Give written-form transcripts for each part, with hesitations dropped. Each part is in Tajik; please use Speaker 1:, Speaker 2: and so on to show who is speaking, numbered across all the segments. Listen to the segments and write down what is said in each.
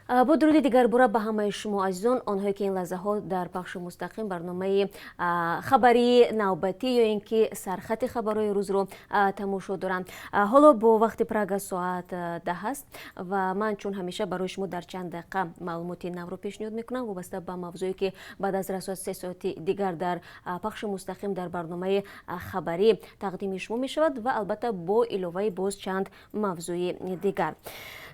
Speaker 1: Бо дуруди дигарбора ба ҳамаи шумо, азизон, онҳое ки ин лаҳзаҳо дар пахши мустақим барномаи хабарии навбатӣ ё ин ки сархати хабарҳои рӯзро тамошо доранд. Ҳоло бо вақти Прага соат 10 аст ва ман, чун ҳамеша, барои шумо дар чанд дақиқа маълумоти навро пешниҳод мекунам, вобаста ба мавзӯе ки баъд аз расо 3 соати дигар дар пахши мустақим дар барномаи хабарӣ тақдими шумо мешавад ва албатта бо иловаи боз чанд мавзӯи дигар.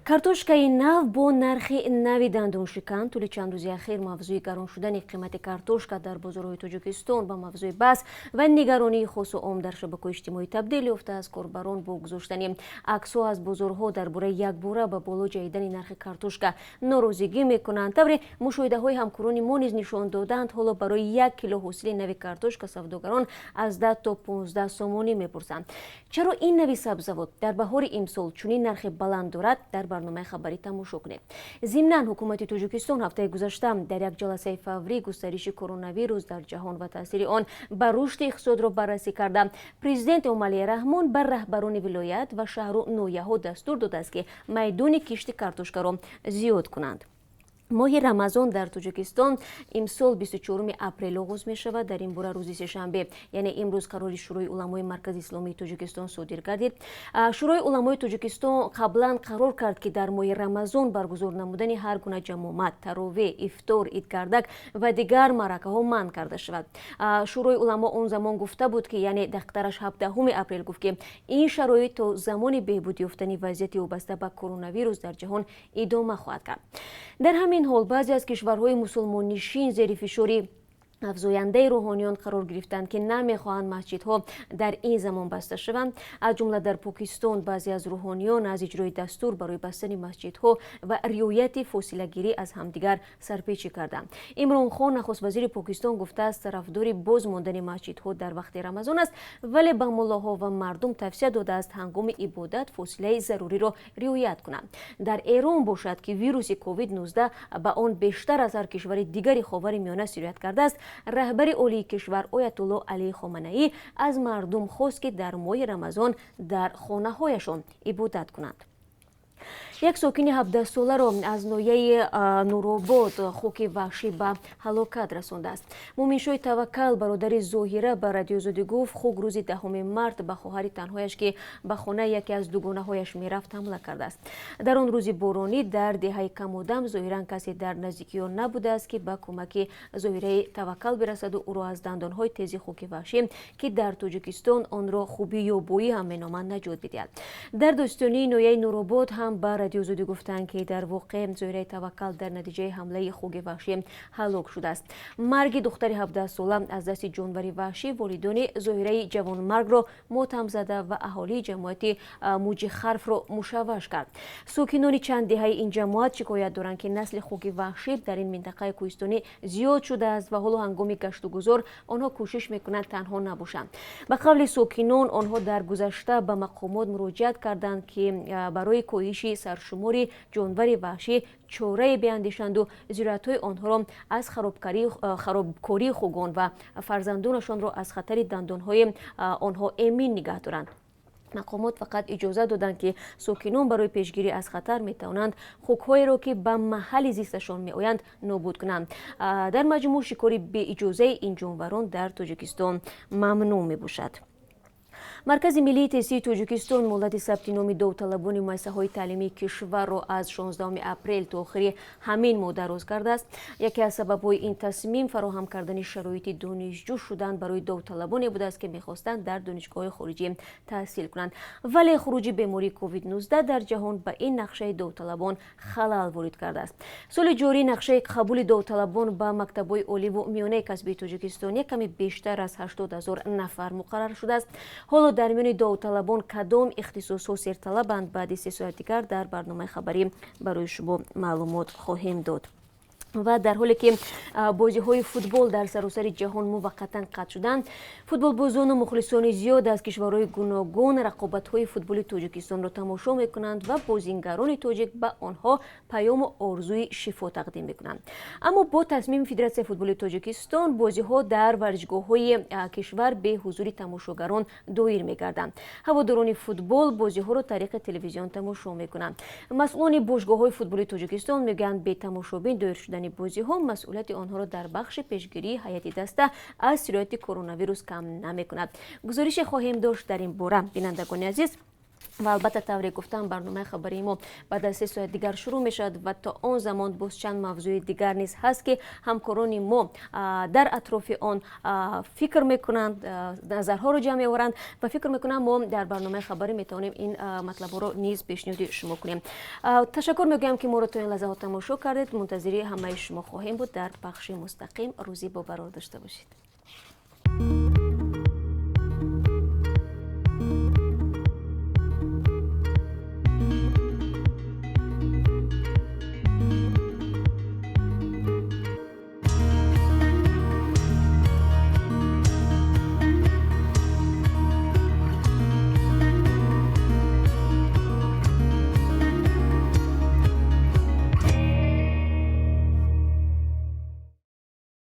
Speaker 1: Картошкаи нав бо нархи нави дандоншикан. Тӯли чанд рӯзи ахир мавзӯи гарон шудани қимати картошка дар бозорҳои Тоҷикистон ба мавзӯи баҳс ва нигаронии хосу ом дар шабакаҳои иҷтимоӣ табдил ёфтааст. Корбарон бо гузоштани аксҳо аз бозорҳо дар бораи якбора ба боло ҷаҳидани нархи картошка норозигӣ мекунанд. Тавре мушоҳидаҳои ҳамкорони мо низ нишон доданд, ҳоло барои 1 кило ҳосили нави картошка савдогарон аз 10 то 15 сомонӣ мепурсанд. Чаро ин нави сабзавот дар баҳори имсол чунин нархи баланд дорад, дар барномаи хабарӣ тамошо кунед. Зимнан, ҳукумати Тоҷикистон ҳафтаи гузашта дар як ҷаласаи фаврӣ густариши коронавирус дар ҷаҳон ва таъсири он ба рушди иқтисодро баррасӣ карда. Президент Эмомалӣ Раҳмон ба раҳбарони вилоят ва шаҳру ноҳияҳо дастур додааст, ки майдони кишти картошкаро зиёд кунанд. Моҳи Рамазон дар Тоҷикистон имсол 24 апрел оғоз мешавад. Дар ин бора рӯзи сешанбе, яъне имрӯз, қарори Шӯрои уламои Маркази исломии Тоҷикистон содир гардид. Шӯрои уламои Тоҷикистон қаблан қарор кард, ки дар моҳи Рамазон баргузор намудани ҳар гуна ҷамомат, таровеҳ, ифтор, идгардак ва дигар маъракаҳо манъ карда шавад. Шӯрои уламо он замон гуфта буд, ки, яъне дақиқтараш 17 апрел гуфт, ки ин шароит то замони беҳбуд ёфтани вазъияти вобаста ба коронавирус дар ҷаҳон идома хоҳад кард. Дар ҳамин ҳол, баъзе аз кишварҳои мусулмоннишин зери фишори афзояндаи рӯҳониён қарор гирифтанд, ки намехоҳанд масҷидҳо дар ин замон баста шаванд. Аз ҷумла дар Покистон баъзе аз рӯҳониён аз иҷрои дастур барои бастани масҷидҳо ва риояти фосилагирӣ аз ҳамдигар сарпечӣ карданд. Имрон Хон, нахуствазири Покистон, гуфтааст, тарафдори боз мондани масҷидҳо дар вақти Рамазон аст, вале ба муллоҳо ва мардум тавсия додааст, ҳангоми ибодат фосилаи заруриро риоят кунанд. Дар Эрон бошад, ки вируси COVID-19 ба он бештар аз ҳар кишвари дигари Ховари Миёна сироят кардааст, раҳбари олии кишвар оятулло Алӣ Хоманаӣ аз мардум хост, ки дар моҳи Рамазон дар хонаҳояшон ибодат кунанд. Як сокини 17-соларо аз ноҳияи Нуробод хуки ваҳшӣ ба ҳалокат расондааст. Муминшоҳи Таваккал, бародари Зоҳира, ба Радиои Озодӣ гуфт, хук рӯзи 10 март ба хоҳари танҳояш, ки ба хонаи яке аз дугонаҳояш мерафт, ҳамла кардааст. Дар он рӯзи боронӣ дар деҳаи Камодам зоҳиран касе дар наздикиё набудааст, ки ба кӯмаки Зоҳираи Таваккал бирасаду ӯро аз дандонҳои тези хуки ваҳшӣ, ки дар Тоҷикистон онро хуби ёбоӣ ҳам меноманд, наҷот бидиҳад. Дар додситонии ноҳияи Нуробод ҳам ба Радиои Озодӣ гуфтанд, ки дар воқеъ Зоҳираи Таваккал дар натиҷаи ҳамлаи хуки ваҳшӣ ҳалок шудааст. Марги духтари 17-сола аз дасти ҷонвари ваҳшӣ волидони Зоҳираи ҷавонмаргро мотамзада ва аҳолии ҷамоати Муҷихарфро мушавваш кард. Сокинони чанд деҳаи ин ҷамоат шикоят доранд, ки насли хуки ваҳшӣ дар ин минтақаи кӯҳистонӣ зиёд шудааст ва ҳоло ҳангоми гаштугузор онҳо кӯшиш мекунанд танҳо набошанд. Ба қавли сокинон, онҳо дар гузашта ба мақомот муроҷиат карданд, ки барои коҳиши саршумори ҷонвари ваҳшӣ чорае биандешанду зироатҳои онҳоро аз харобкории хугон ва фарзандонашонро аз хатари дандонҳои онҳо эмин нигаҳ доранд. Мақомот фақат иҷоза доданд, ки сокинон барои пешгирӣ аз хатар метавонанд хукҳоеро, ки ба маҳалли зисташон меоянд, нобуд кунанд. Дар маҷмӯъ, шикори беиҷозаи ин ҷонварон дар Тоҷикистон мамнӯъ мебошад. Маркази миллии тестии Тоҷикистон муҳлати сабти номи довталабони муассисаҳои таълимии кишварро аз 16 апрел то охири ҳамин моҳ дароз кардааст. Яке аз сабабҳои ин тасмим фароҳам кардани шароити донишҷӯ шудан барои довталабоне будааст, ки мехостанд дар донишгоҳҳои хориҷӣ таҳсил кунанд, вале хуруҷи бемории COVID-19 дар ҷаҳон ба ин нақшаи довталабон халал ворид кардааст. Соли ҷорӣ нақшаи қабули довталабон ба мактабҳои оливу миёнаи касбии Тоҷикистон як ками бештар аз 80 ҳазор нафар муқаррар шудааст. Ҳоло дар миёни довталабон кадом ихтисосҳо серталабанд, баъди 3 соат дигар дар барномаи хабарӣ барои шумо маълумот хоҳем дод. Ва дар ҳоле ки бозиҳои футбол дар саросари ҷаҳон муваққатан қатъ шуданд, футболбозону мухлисони зиёд аз кишварҳои гуногун рақобатҳои футболи Тоҷикистонро тамошо мекунанд ва бозингарони тоҷик ба онҳо паёму орзуи шифо тақдим мекунанд. Аммо бо тасмими Федератсияи футболи Тоҷикистон бозиҳо дар варзишгоҳҳои кишвар бе ҳузури тамошогарон доир мегарданд. Ҳаводорони футбол бозиҳоро тариқи телевизион тамошо мекунанд. Масъулони бошгоҳҳои футболи Тоҷикистон мегӯянд, бе тамошобин доир шудани бозиҳо масъулияти онҳоро дар бахши пешгирии ҳайати даста аз сирояти коронавирус кам намекунад. Гузорише хоҳем дошт дар ин бора, бинандагони азиз. Ва албатта, тавре гуфтам, барномаи хабарии мо баъд аз 3 соат дигар шурӯъ мешавад ва то он замон боз чанд мавзӯи дигар низ ҳаст, ки ҳамкорони мо дар атрофи он фикр мекунанд, назарҳоро ҷамъ меоваранд ва фикр мекунам, мо дар барномаи хабарӣ метавонем ин матлабҳоро низ пешниҳоди шумо кунем. Ташаккур мегӯям, ки моро то ин лаҳзаҳо тамошо кардед. Мунтазири ҳамаи шумо хоҳем буд дар пахши мустақим. Рӯзӣ бобарор дошта бошед.